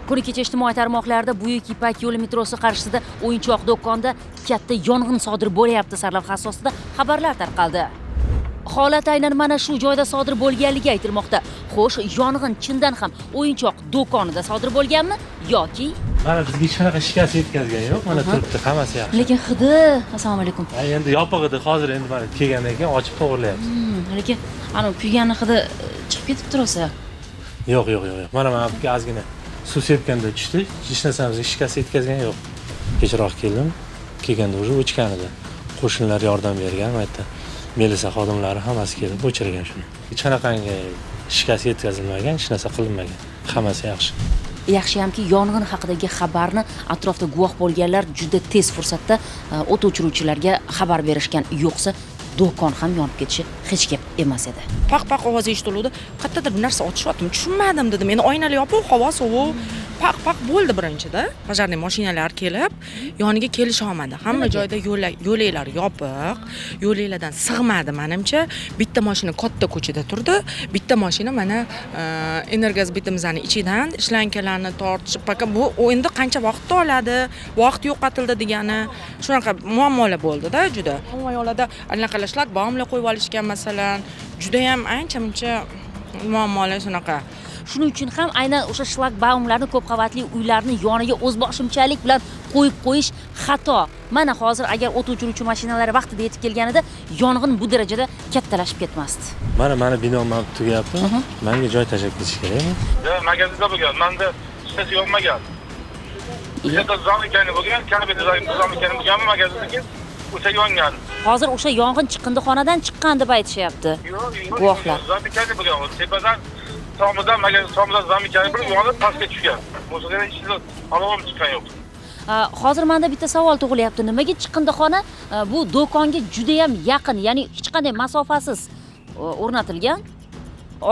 Kuni kecha ijtimoiy tarmoqlarda Buyuk Ipak yo'li metrosi qarshisida o'yinchoq do'konda katta yong'in sodir bo'lyapti sarlavhasi ostida xabarlar tarqaldi. Holat aynan mana shu joyda sodir bo'lganligi aytilmoqda. Xo'sh, yong'in chindan ham o'yinchoq do'konida sodir bo'lganmi yoki Mana bizga hech qanaqa shikast yetkazgani yo'q. Mana turibdi, hammasi yaxshi. Lekin hidi, assalomu alaykum. Ha, endi yopiq edi, hozir endi mana kelgandan keyin ochib to'g'rilayapmiz. Lekin ana kuyganni hidi chiqib ketib tursa. Yo'q, yo'q, yo'q, yo'q. Mana bu yerga ozgina suv sepganda tushdi. Hech narsamizga shikast yetkazgani yo'q. Kechroq keldim. Kelganda уже o'chgan edi. Qo'shnilar yordam bergan, bu yerda milisa xodimlari hammasi kelib o'chirgan shuni. Hech qanaqangi shikast yetkazilmagan, hech narsa qilinmagan. Hammasi yaxshi. Yaxshiyamki, yong'in haqidagi xabarni atrofda guvoh bo'lganlar juda tez fursatda o't o'chiruvchilarga xabar berishgan. Yo'qsa do'kon ham yonib ketishi hech gap emas edi. Paq paq ovoz eshitiluvdi, qayerdadir bir narsa otishyaptimi, tushunmadim dedim. Endi oynalar yopiq, havo sovuq, paq paq bo'ldi. Birinchida пожарный mashinalar kelib yoniga kelisha olmadi. Hamma joyda yo'laklar yopiq, yo'laklardan sig'madi manimcha. Bitta mashina katta ko'chada turdi, bitta mashina mana энергосбыт imizni ichidan shlankalarni tortishib, пока bu u endi qancha vaqtni oladi, vaqt yo'qotildi degani. Shunaqa muammolar bo'ldida juda. Hamma yoqlarda anaqalar, shlagbaumlar qo'yib olishgan masalan, judayam ancha muncha muammolar shunaqa. Shuning uchun ham aynan o'sha shlagbaumlarni ko'p qavatli uylarni yoniga o'zboshimchalik bilan qo'yib qo'yish xato. Mana hozir agar o't o'chiruvchi mashinalar vaqtida yetib kelganida yong'in bu darajada kattalashib ketmasdi. Mana binom mana tugayapti. Menga joy tashlab ketish kerakmi? Yo'q, magazinda bo'lgan. Manda hech narsa yonmagan. O'sha замыкание bo'lgan, kabel замыкание bo'lganmi magazindagi, o'sha yongan. Hozir o'sha yong'in chiqindixonadan chiqqan deb aytishyapti Yo'q, yo'q, guvohlar. Замыкание bo'lgan. U tepadan tomidan, magazin tomidan замыкание bo'lib yonib pastga tushgan. O'sha ichida olov ham chiqqan yo'q. Hozir menda bitta savol tug'ilyapti. Nimaga chiqindixona bu do'konga judayam yaqin, ya'ni hech qanday masofasiz o'rnatilgan?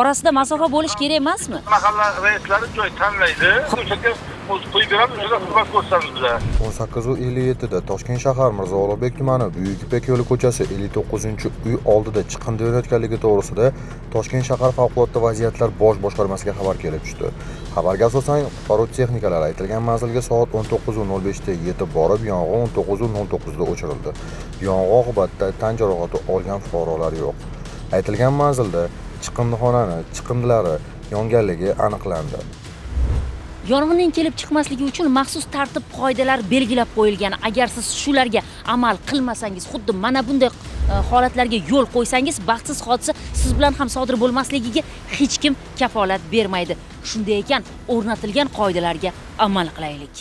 Orasida masofa bo'lishi kerak emasmi? Mahalla raislari joy tanlaydi. O'sha yerga o'zi qo'yib beradi, o'sha yerda xizmat ko'rsatamiz biza. 18:57 da Toshkent shahar Mirzo Ulug'bek tumani Buyuk Ipak yo'li ko'chasi 59-uy oldida chiqindi yonayotganligi to'g'risida Toshkent shahar Favqulodda vaziyatlar bosh boshqarmasiga xabar kelib tushdi. Xabarga asosan qutqaruv texnikalari aytilgan manzilga soat 19:05 da yetib borib, yong'in 19:09 da o'chirildi. Yong'in oqibatida tan jarohati olgan fuqarolar yo'q. Aytilgan manzilda chiqindixonani chiqindilari yonganligi aniqlandi. Yong'inning kelib chiqmasligi uchun maxsus tartib qoidalar belgilab qo'yilgan. Agar siz shularga amal qilmasangiz, xuddi mana bunday holatlarga yo'l qo'ysangiz, baxtsiz hodisa siz bilan ham sodir bo'lmasligiga hech kim kafolat bermaydi. Shunday ekan, o'rnatilgan qoidalarga amal qilaylik.